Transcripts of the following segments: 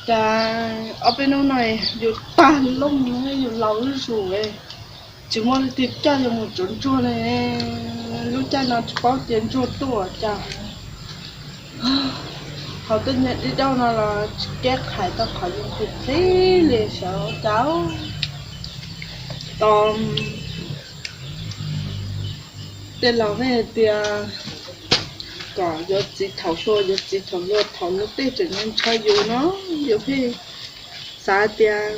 Cas ob peb hnub no yus tag loo, yus laus zuj zus, tsis muaj leej twg coj yus mus tsuav ntsuag li. Lub caij no tsis paub cia ntsuag tuaj cas. Thaum tuaj nyiag dib dauj no los tsis keb qhais tau qhov yus qhis qhib li, xyov cas. Tos tej laus pheej hais tias kom yuav txiv thaum hluas, yuav txiv thaum hluas, thaum luag tej tseem ntshaw yus no, yus pheej xav tias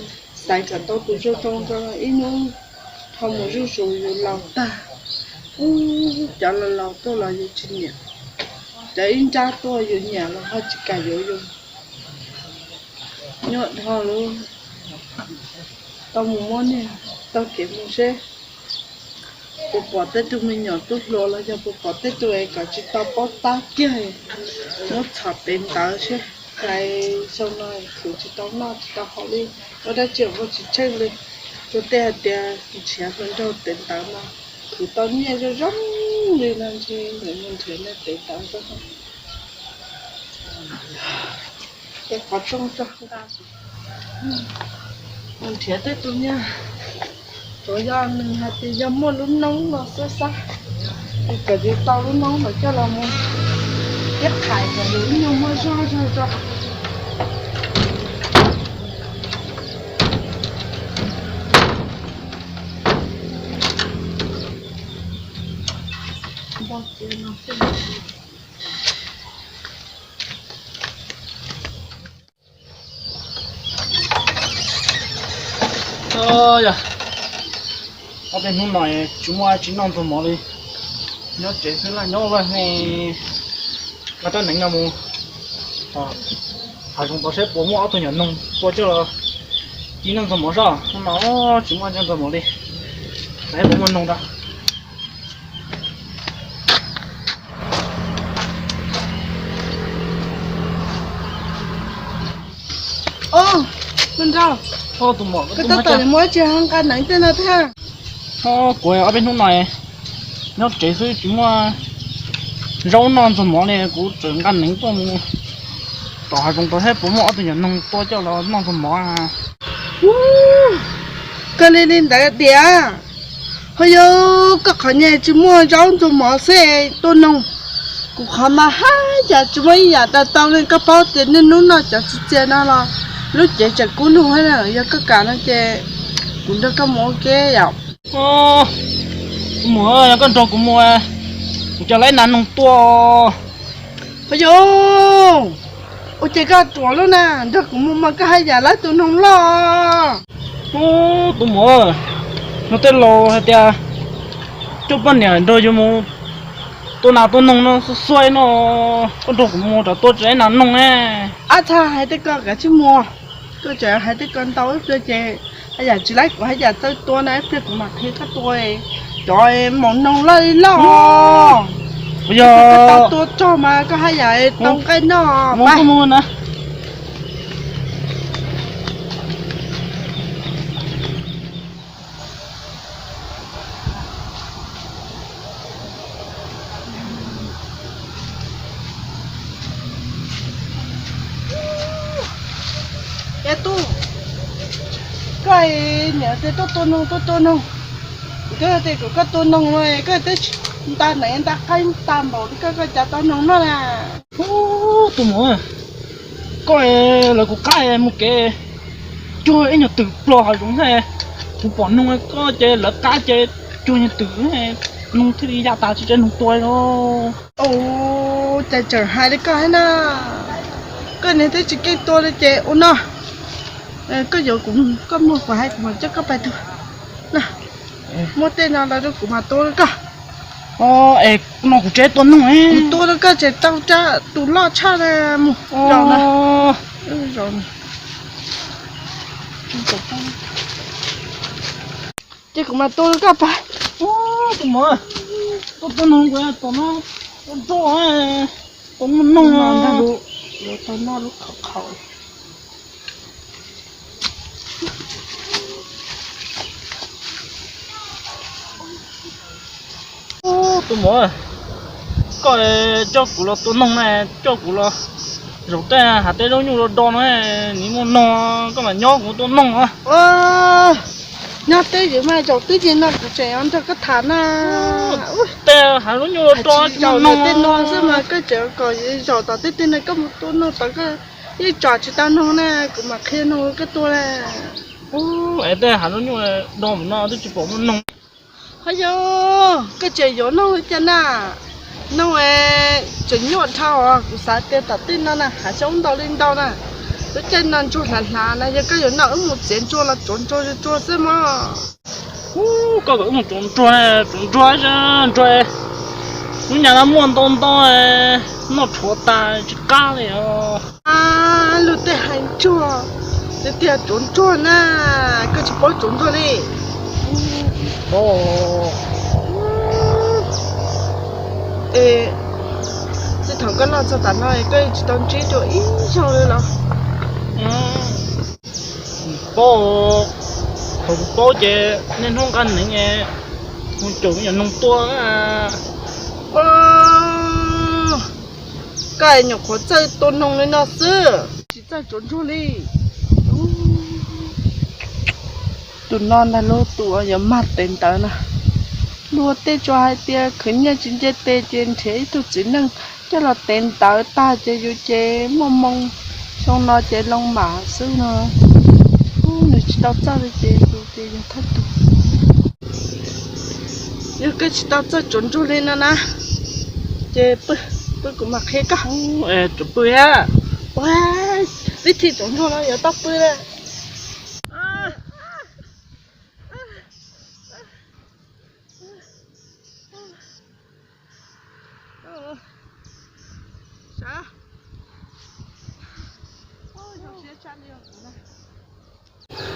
xaiv kom tau tus zoo zoo rau ib hnub dhau mus zuj zus yus laus tag. Ub, cov laus laus tuaj los yus tsis nyiam, cov ib nrab tuaj yus nyiam los ho tsis kam yuav yus. Nyuaj dhau lawm, tau mus muab niag taug kev mus seb puas pom tej tug me nyuam tub hluas los yog puas pom tej tug es kom tsis tau paub tab kiag, muab txhom tev ntawv seb. Cas xyoo no khwv tsis tau noj tsis tau haus li, ua dab tsi los tsis tsheej li. Luag tej hais tias nrhiav hluas nraug tev ntawv mas khwv tau nyiaj zoo zoo li no, ntshe nrhiav nej tev ntawv xwb. Ces qhov rooj rau nqa, mus nrhiav tej tus nyuag, tsuas yog nws hais tias yog muaj lub noob no xwb xab, es kom yus tau lub noob no coj los mus thiab qhais kom yus ib nyuag muaj zog zog zog. Yog ob peb hnub no tsis muaj tsis noj ntxuag mov li, nyob tsev xwb laj nyob laj ne, nqa rab hneev no mus hav zoov tod seb puas muaj ob tug nyuam noog tua coj los ci noj ntxuag mov soj. Hnub no tsis muaj noj ntxuag mov li, xav puas muaj noog rau. Tus muam, koj tab tom muab tsis nqa hneev tej no thiab? Kuv ob peb hnub no nyob tsev xwb tsis muaj zaub noj ntxuag mov li, kuv txawm nqa hneev tuaj mus tom hav zoov tod seb puas muaj ob tug nyuam noog tua coj los noj ntxuag mov. Koj li li ntawd tiag, ho yog koj qhov nyuag tsis muaj zaub ntxuag mov xwb tua noog. Kuv qhov mas haj yam tsis muaj ib yam tau tau li, koj paub tias niaj hnub noj cov txiv txiag no los lub cev tseem kub nug, yog koj kam no ces kuv nrog koj mus ua ke yom. Tus muam, yog koj nrog kuv mus, kuv coj laib nas noog tua. Ho yog, ua cas koj ruam lub na, nrog kuv mus mas koj haj yam laib tus noog loj. Tus muam, no tej laus hais tias coj poj niam nrog yus mus tua nas tua noog no xua xua no, koj nrog kuv mus rau tua tsis laib nas noog ne. Ab txha, hais tej ko kav tsij mus, koj tseem hais tej ko ntau ib pliag ces haj yam tsis laib kuv haj yam txawj tua na, ib pliag kuv mam qhia koj tua cov maum noog loj li loj. Yog koj tau tua rog mas koj haj yam tau nqaij noj. Yog tub, koj niam tias tuaj tua noog tuaj tua noog, koj tias kom koj tua noog no koj twb nta hneev nta qaib tag npaum li koj, koj cas tau noog noj na? Tus muam, koj, lawv kuv qab mus kev cuag ib nyuag twm ploog hav zoov, kuv pom noog, koj ces lawv qab ces cuag nyuag twm, noog thiaj li ya tas tsis tsev noog tua os. Ua cas tseem hais li koj thiab na? Koj niag twb tsis keej tua li ces ua no, koj yuav kuv, koj muag kuv hais kuv mam coj koj pais tug. Muab tej no los rau kuv mam tua rau koj. Es no kuv tsev tua noog, kuv tua rau koj tseem tau tus loj tshaj mus zaum na. Ces kuv mam tua rau koj pais. Tus muam, koj tua noog kuv tom no, tua roj, tua muaj noog no ntag lus, yuav tau noj lub khov khaum. Tus muam, koj coj kuv los tua noog na, coj kuv los Zaum tej hav tej lub nyuj do do no, nws muaj noog koj mam nyob kuv tuaj noog. Nyob twb ywm mas zaum twb ces no kuv tseem yuav nrog koj tham na. Tej hav lub nyuj do do tsis muaj noog tej no xwb mas koj tseem kom zaum tom tej tej no koj mus tua noog tom koj yeej tsom tsis tau noog na, kuv mam qhia noog koj tua na. Es tej hav lub nyuj do mus no twb tsis pom muaj noog. Ho yog koj tseem yuav noog li cas na? Noog tseem nyuaj dhau os, kuv xav tias tom tej no na hav xyoob ntau li ntau na. Lub caij no ntsuag hlav hlav na, yog koj yuav noj wb mus txiav ntsuag los tsuav ntsuag tsuag xwb mog. Koj kom wb mus tsuav ntsuag, tsuav ntsuag, ntsuag, lub nyuam no muaj ntau ntau, noj rhuav tas tsis qab li os. Luag tej hais ntsuag, tiag tiag tsuav ntsuag na, koj tsis paub tsuav ntsuag li. Txij thaum koj loj txog tav no koj tsis tau ntsib dua ib zaug li los? Paub, thaum kuv paub ces niaj hnub nqa neev mus caum me nyuam noog tua. Koj nyuam qhuav txawj tua noog li no xwb, tsis txawj tsuav ntsuag li. Tus no ntag lauj, tus uas yuav mag tev ntawv na. Luag tej tsuas hais tias khwv nyiaj tsis nce tes ces nrhiav ib tug txiv neej coj los tev ntawv tag ces yus ces muaj moo, xyoo no ces loo mam xwb no. Nws tsis tau txawj li ces yus ces yog thawj tug. Yog koj tsis tau txawj tsuav ntsuag li no na, ces pw, pw kuv mam qhia koj. Tsuav pw thiab. Ua, tib thij tsuav ntsuag no yuav tau pw lawm.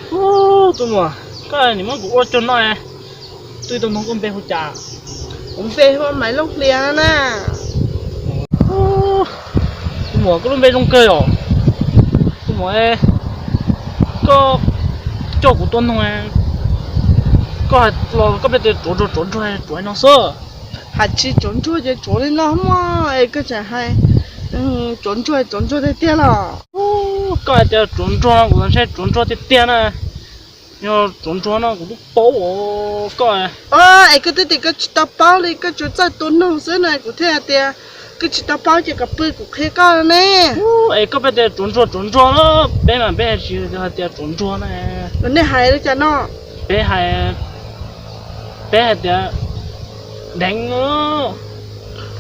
Ub, tus muam, koj nim muab kuv ua cuag no, twb tau nug koj npe hu cas? Kuv npe hu ua Maiv Looj Hlias na. Tus muam, koj lub npe zoo kawg os. Tus muam, koj coj kuv tuaj noog, koj hais los koj pheej tias tsuav ntsuag tsuav ntsuag tsuav no xwb. Hais tsis tsuav ntsuag ces tsuav li no mog, es koj tseem hais tsuav ntsuag tsuav ntsuag tiag tiag los? Koj hais tias tsuav ntsuag no kuv xav ntshe tsuav ntsuag tiag tiag na. Yog tsuav ntsuag no kuv twb paub os koj. Es koj twb tias koj tsis tau paub li, koj tsuas txawj tua noog xwb na, kuv thiaj hais tias koj tsis tau paub ces kom pw kuv qhia koj ne. Es koj pheej tias tsuav ntsuag tsuav ntsuag, peb mas peb tsis hais tias tsuav ntsuag na. Nej hais li cas no? Peb hais, peb hais tias deev.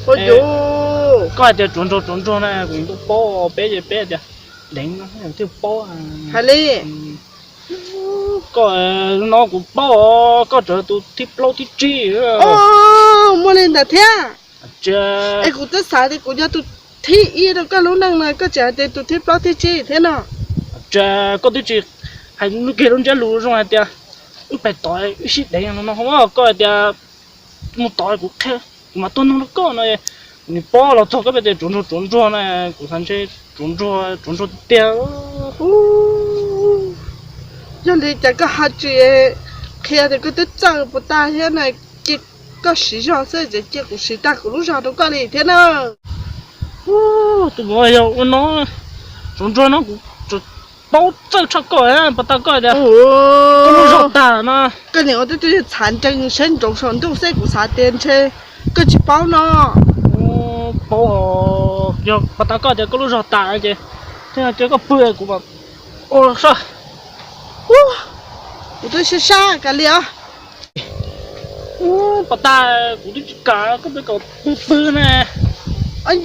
Ua, koj hais tias tsuav ntsuag tsuav ntsuag na kuv twb paub, peb ces peb hais tias deev no thiaj paub. Hais li. Koj no kuv paub os, koj tseem tus thib plaub thib tsib. Muaj li ntawd thiab? Es kuv twb xav tias kuv yog tus thib ib rau koj lub neej no, koj tseem hais tias tus thib plaub thib tsib thiab no. Tsa, koj twb tsis hais kiag lub ntsiab lus zoo hais tias wb pais tod wb sib deev no no, koj hais tias mus tod kuv qhia, kuv mam tuaj nug rau koj no. Nws paub los txog koj pheej tias tsuav ntsuag tsuav ntsuag na, kuv xav ntshe tsuav ntsuag tsuav ntsuag tiag tiag. Yog li cas koj ho tsis qhia tias koj twb txawj puas tag thiab na, ces koj siv zog xwb ces cia kuv siv tag kuv lub zog rau koj li thiab na. Tus muam, yog ua no, tsuav ntsuag no kuv paub txawj tshaj koj, puas tag koj tias koj lub zog tag no. Koj niam ua twb twb txhav nrees saib ntsoov saum ntuj xwb, kuv xav tias ntshe koj tsis paub no. Paub, yog puas tag koj tias koj lub zog tag ces thiaj tias koj pw kuv mam ua soj. Kuv twb sab sab kav liam os. Puas tag, kuv twb tsis kam koj pw kom pw pw na.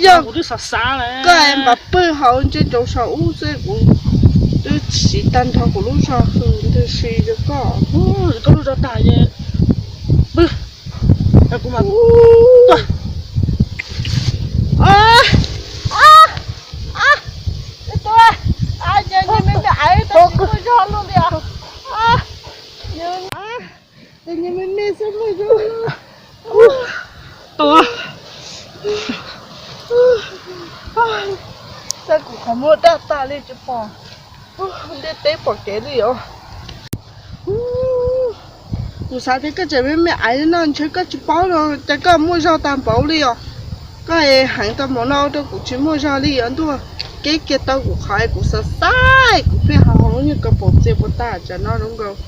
Yog kuv twb xav xav na. Koj mam pw hauv ntsia ntsoov saum ub xwb, kuv twb siv tag nrho kuv lub zog hws ntws si rau koj. Koj lub zog tag es pw, kuv mam tuaj. Tus me me aiv tau tsis muaj zog luaj li os. Tus me me xwb muaj zog. Tau, txaj kuv qhov muag daj tas li tsis pom ntiaj teb pom kev li os. Kuv xav tias koj tseem me me aiv no ntshe koj tsis paub no, cas koj muaj zog tag npaum li os. Koj heev tau npaum no rau kuv tsis muaj zog li os ntuj. keb kiag tau kuv qhov kuv xav xav, kuv pheej ho ho lub nyuag kaus paum txias puas tag. Tsam no zoo nkaus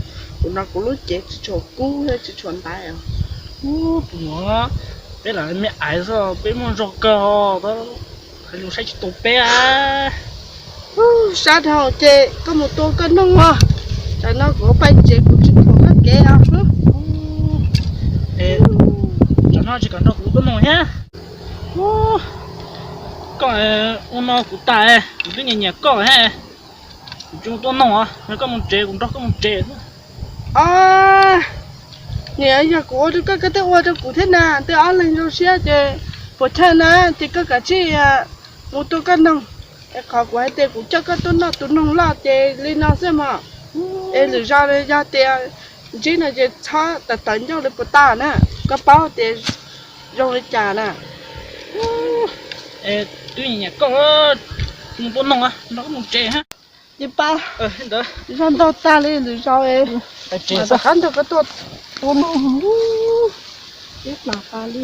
kuv no kuv lub cev tsis tshua kub thiab tsis tshua ntaiv os. Ub, puas muaj, peb lam me aiv xwb peb muaj zog kawg os, hais lus saib tsis taus peb. Sab dhau ces koj mus tua koj noog os. Tsam no kuv pais tsev kuv tsis khoom koj kev os. Tsam no tsis kam nrog kuv tua noog thiab. Koj ua no kuv tas, kuv twb nyiam nyiam koj thiab. Kuv tsis mus tua noog os, yog koj mus tsev kuv nrog koj mus tsev xwb. Niam, yog kuv ua rau koj koj twb ua rau kuv thiab na, twb ob leeg zoo siab ces puas chawj na, ces koj kav tsij mus tua koj noog. Es qhov kuv hais tias kuv coj koj tuaj noj tus noog loj ces li no xwb mas. Es lwm zaus yog tias ntsib no ces txhob tawv tawv ncauj li puas tas na, koj paub tias zoo li cas na. Twb nyiam koj, mus tua noog, nrog koj mus tsev. Ces pab, zog ntau tag li lwm zaus, rov qab nrog koj tuaj tua noog. Ib plam pas li.